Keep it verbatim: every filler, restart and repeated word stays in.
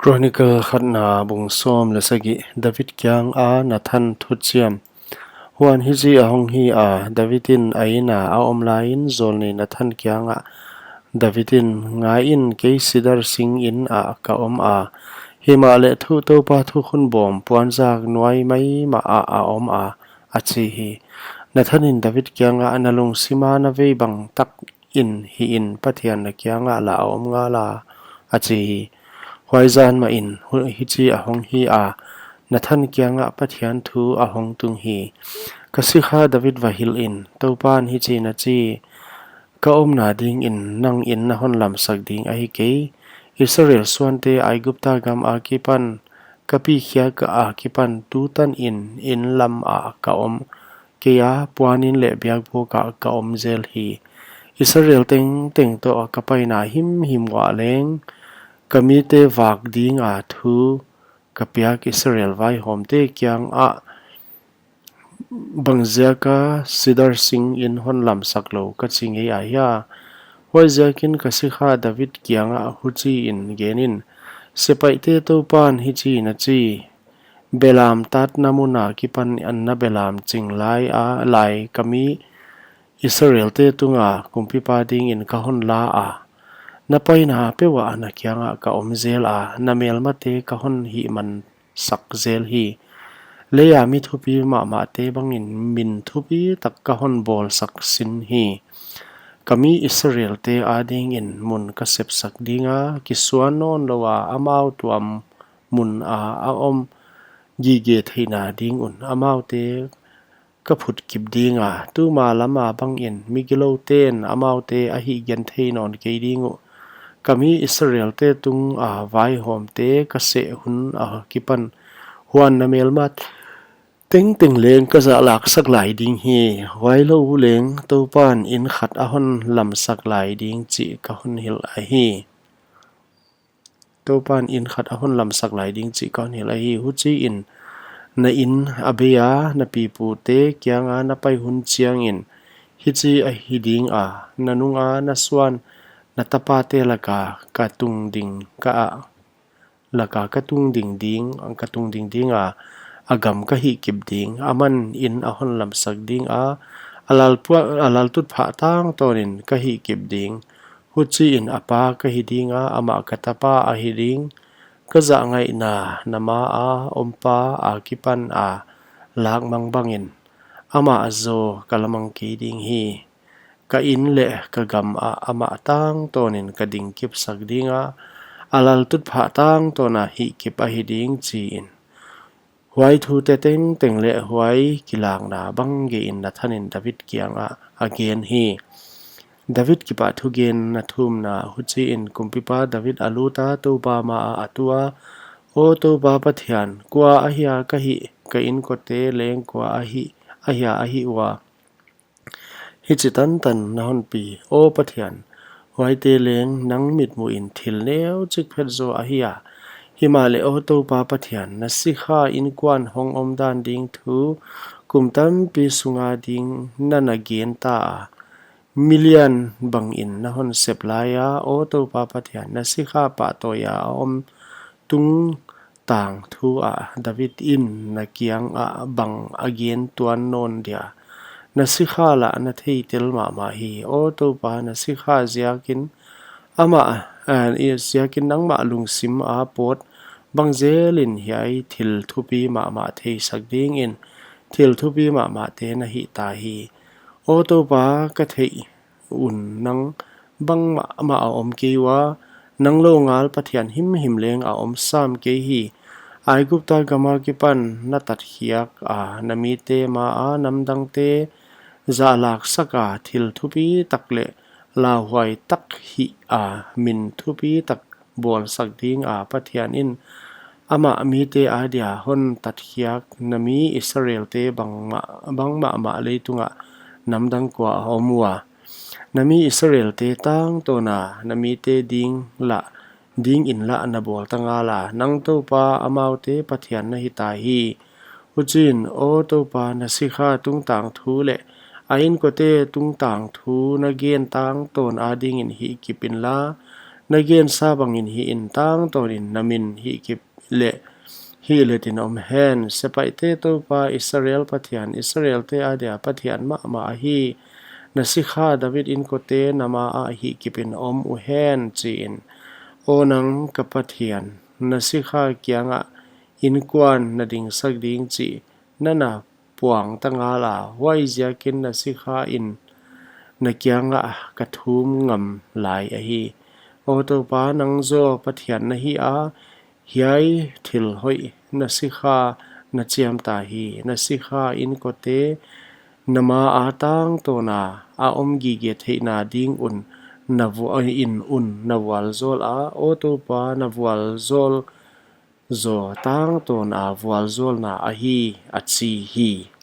Chronicle khatna bung sawm leh sagih. David kianga Nathan thuchiam. Huan hichi ahong hi a, David in a inn a a om laiin zawlnei Nathan kiangah, David in, Ngaiin, kei sidar sing inn ah ka om a, himahleh thu Toupa thukhun bawm puanzak nuai maimah ah a om a, a chi hi. Nathan in David kiangah, Na lungsima na vei bang tak in hih in, Pathian na kiangah lah a om ngala, a chi hi. Huai zan mahin hu- hichi ahong hi a, Nathan kiangah Pathian thu ahong tung hi. Ka sikha David va hilh in, Toupan hichiin a chi, Ka omna dingin nang inn na hon lamsak ding ahi kei. Israel suante Aigupta gam akipan ka pi khiak akipan tutan in inn lam ah ka om kei a, puan inn leh biakbuk ah ka om zel hi. Israel tengteng toh ka paina himhim uah leng ka mite vak dinga thu ka piak Israel vaihawmte kiangah, Bangziaka sidar sing inn hon lamsak lou ka chi ngei ahia? Huaiziakin ka sikha David kiangah huchiin gen in, Sepaihte Toupan hichiin a chi, Belam tatna mun akipan na belam ching lai a lai ka mi Israelte tunga kumpipa dingin ka hon la a, na paina peuh ah na kiangah ka om zel a, na melmate ka hon hihman sak zel hi. Leia mi thupi mahmahte bangin min thupi tak ka hon bawlsak sin hi. Ka mi Israelte adingin mun ka sepsak dinga, kisuan nawn loua amau tuam mun a a om gige theihna ding un amaute ka phutkip dinga, tuma lama bangin migilouten amaute a hihgenthei nawn kei ding uh. Ka mi Israelte tunga vaihawmte ka seh hun akipan, huan na melma tengteng leng ka zahlaksak lai ding hi. Huailou uleng Toupan inn khat a hon lamsak lai ding chih ka hon hilh ahi. Toupan inn khat a hon lamsak lai ding chih ka hon hilh ahi. Huchiin na inn a bei a, na pipute kianga na pai hun chiangin hichi ahi dinga, na nunga na suan na tapate laka ka tung ding ka a, laka ka tung ding ding, ka tung ding dinga, a gam ka hihkip ding, aman inn a hon lamsak dinga, a lalpua-, a laltutphah tangtawnin ka hihkip ding. Huchiin a pa ka hi dinga, amah ka tapa ahi ding. Ka zahngaihna na maa ompa akipan a lakmang bangin amah zaw ka lamang kei ding hi. Ka inn leh ka gam ah amah tangtawnin ka dingkipsak dinga, a laltutphah tangtawna hihkip ahi ding, chiin. Huai thute tengteng leh huai kilakna bang geiin Nathan in David kiangah a gen hi. David kipahthugenna thumna. Huchiin kumpipa David a luta Toupa maah a tua, Aw Toupa Pathian, kua ahia ka hih, ka innkote leng kua ahih, ahia a hih ua? Hichi tantan na hon pi, Aw Pathian, huaite leng nang mitmuhin thil neuchik phet zaw ahi a. Himahleh Aw Toupa Pathian, na sikha innkuan hong omdan ding thu kum tampi sunga ding na na gen ta a, milian bangin na hon sep laia, Aw Toupa Pathian, na sikha pahtawi a a om tungtang thu ah David in na kiangah bang a gen tuan nawn dia? Na sikha lah na theitel mahmah hi. Aw Toupa, na sikha ziakin amah, eh, ziakin nangmah lungsim a pawt bangzelin hiai thil thupi mahmah theisak dingin thil thupi mahmahte na hih ta hi. Aw Toupa, ka theih un nang bangmahmah a om kei ua, nang lou ngal Pathian himhim leng a om sam kei hi. Aigupta gam akipan na tatkhiak a, na mite maa namdangte zahlaksak a, thil thupi tak leh lauhuai tak hih a, min thupi tak bawlsak dinga Pathian in amah mite adia hon tatkhiak na mi Israelte bangmah, bangmahmah leitungah namdang kua a om ua? Na mi Israelte tangtawna na mite ding lah, dingin lah na bawl ta ngala, nang Toupa amaute Pathian na hi ta hi. Huchiin, Aw Toupa, na sikha tungtang thu leh a innkote tungtang thu na gen tangtawn adingin hihkip inla, Na gensa bangin hihin, tangtawnin na min hihkip leh hihletin om hen. Sepaihte Toupa, Israel Pathian, Israelte adia Pathian mahmah ahi, na sikha David inkote na maah hihkipin om uhen, chiin. Aw nang ka Pathian, na sikha kiangah inkuan na dingsak ding chih na na puangta ngala, huaiziakin na sikhain na kiangah ka thum ngam lai ahi. Aw Toupa, nang zaw Pathian na hi a, hiai thil hoih na sikha na chiamta hi. Na sikha inkote na maa tangtawna a om gige theihna ding un na vu-, in un na vualzawla, aw Toupa, na vualzawl zaw tangtawna vualzawlna ahi, a chi hi.